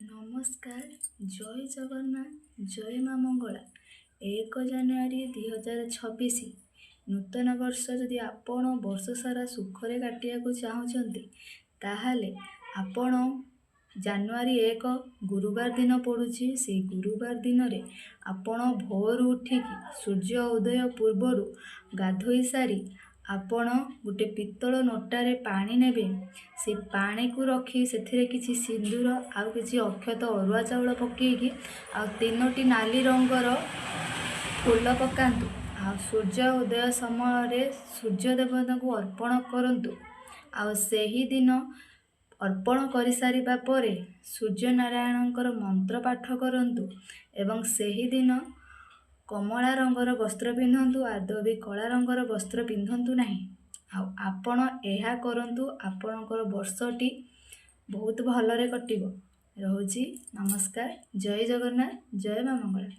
ନମସ୍କାର, ଜୟ ଜଗନ୍ନାଥ, ଜୟ ମା ମଙ୍ଗଳା। 1 ଜାନୁଆରୀ 2026 ନୂତନ ବର୍ଷ। ଯଦି ଆପଣ ବର୍ଷ ସାରା ସୁଖରେ କାଟିବାକୁ ଚାହୁଁଛନ୍ତି, ତାହେଲେ ଆପଣ ଜାନୁଆରୀ 1 ଗୁରୁବାର ଦିନ ପଡ଼ୁଛି, ସେଇ ଗୁରୁବାର ଦିନରେ ଆପଣ ଭୋରୁ ଉଠିକି ସୂର୍ଯ୍ୟ ଉଦୟ ପୂର୍ବରୁ ଗାଧୋଇ ସାରି ଆପଣ ଗୋଟେ ପିତ୍ତଳ ନୋଟାରେ ପାଣି ନେବେ। ସେ ପାଣିକୁ ରଖି ସେଥିରେ କିଛି ସିନ୍ଦୁର ଆଉ କିଛି ଅକ୍ଷତ ଅରୁଆ ଚାଉଳ ପକାଇକି ଆଉ ତିନୋଟି ନାଲି ରଙ୍ଗର ଫୁଲ ପକାନ୍ତୁ ଆଉ ସୂର୍ଯ୍ୟ ଉଦୟ ସମୟରେ ସୂର୍ଯ୍ୟ ଦେବତାଙ୍କୁ ଅର୍ପଣ କରନ୍ତୁ। ଆଉ ସେହିଦିନ ଅର୍ପଣ କରିସାରିବା ପରେ ସୂର୍ଯ୍ୟ ନାରାୟଣଙ୍କର ମନ୍ତ୍ର ପାଠ କରନ୍ତୁ ଏବଂ ସେହିଦିନ କମଳା ରଙ୍ଗର ବସ୍ତ୍ର ପିନ୍ଧନ୍ତୁ, ଆଦୌ ବି କଳା ରଙ୍ଗର ବସ୍ତ୍ର ପିନ୍ଧନ୍ତୁ ନାହିଁ। ଆଉ ଆପଣ ଏହା କରନ୍ତୁ, ଆପଣଙ୍କର ବର୍ଷଟି ବହୁତ ଭଲରେ କଟିବ। ରହୁଛି, ନମସ୍କାର, ଜୟ ଜଗନ୍ନାଥ, ଜୟ ମା ମଙ୍ଗଳା।